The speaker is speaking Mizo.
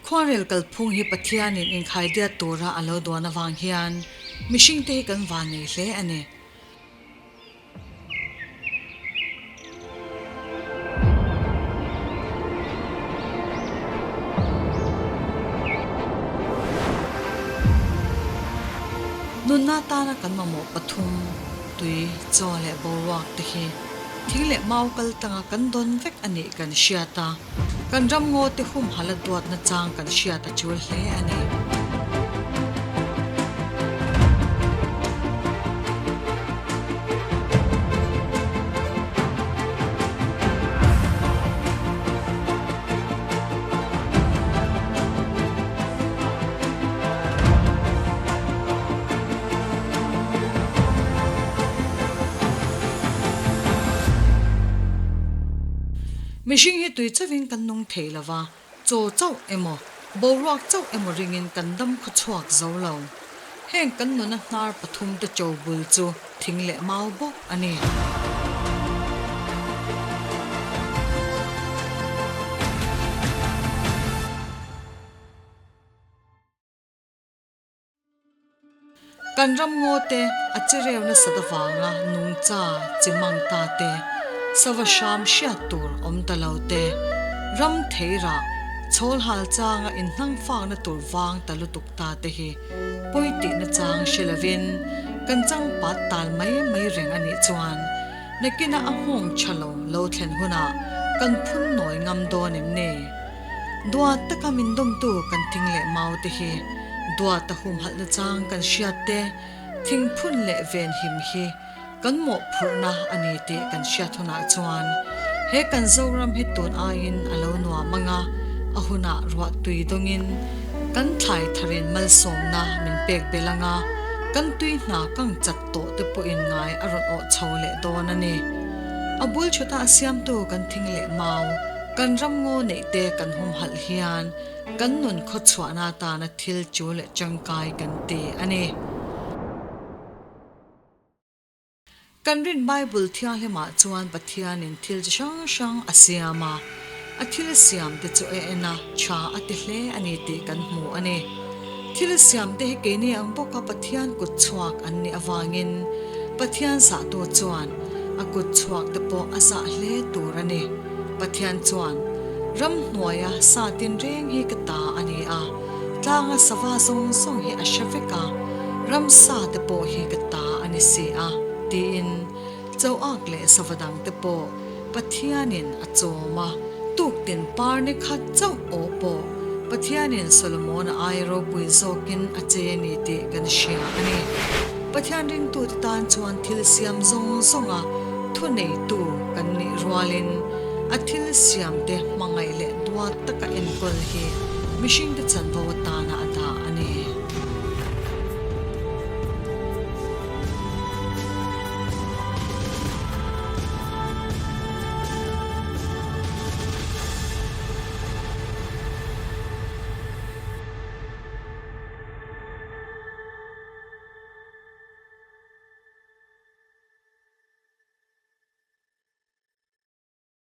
Khuarel kalphung hi Pathianin inkhaidiat tura a lo duan avang hian mihringte hi kan vannei hle a ni. Nunna tana kan mamawh pathum, tui, chaw leh boruak te hi thing leh mau kal tanga kan dawn vek a nih kan hriat a, kan ramngaw te humhalh a duat nachang kan hriat a tul hle a ni. Mihring hi tui chauhin kan nung thei lo va, chaw chauh emaw, boruak chauh emaw ringin kan dam khawchhuak zo lo. Heng kan nuna hnar pathumte cho bul chu thing leh mau bawk a ni. Kan ram ngaw te a chereu nasat avanga nungcha chi mang ta te, sava hram hriat tur awm ta lo te, ram thei rah, chhawl hal changa inhnang fakna tur vang ta lutuk ta te hi pawi tihna chang hre lovin kan changpat tal mai mai reng a nih chuan nakinah a nghawng tha lo lo thlen hunah kan phun nawi ngam dawn em ni? Duat taka min dawmtu kan thing leh mau te hi duat a humhalhna chang kan hriat te, thingphun leh venhim hi kan mawhphurhna a ni tih kan hriat hunah chuan he kan Zoram hi tun aiin a lo nuam ang a, a hunah ruah tui dawngin kan thlai tharin malsawmna min pek belh ang a, kan tui hna kang chat tawh te pawhin ngai a rawn awh chho leh dawn a ni. A bul thutah a siamtu kan thing leh mau. Kan ram ngaw neih te kan humhalh hian kan nun khawchhuahna atana thil chu leh tangkai kan ti a ni. Kan rin Bible thianghlimah chuan Pathianin thil chi hrang hrang a siam a, a thil siam te chu a en a, tha a ti hle a ni tih kan hmu a ni. Thil siam te hi keini ang bawka Pathian kut chhuak an nih avangin Pathian zahtu chuan a kut chhuak te pawh a zah hle tur a ni. Pathian chuan, Ramhnuaia sa tinreng hi ka ta a ni a, tlanga sava zawng zawng hi a hre vek a, ramsa te pawh hi ka ta a ni si a, tiin Choak leh sava dang te pawh Pathianin a chawm a, tuktin par ni khat chauh awh pawh Pathianin Solomona ai ropui zawkin a che a ni tih kan hria a ni. Pathian ringtute tan chuan thil siam zawng zawnga thuneitu kan nih rualin a thil siamte hmangaih leh duat taka enkawl hi mihringte chanvo atana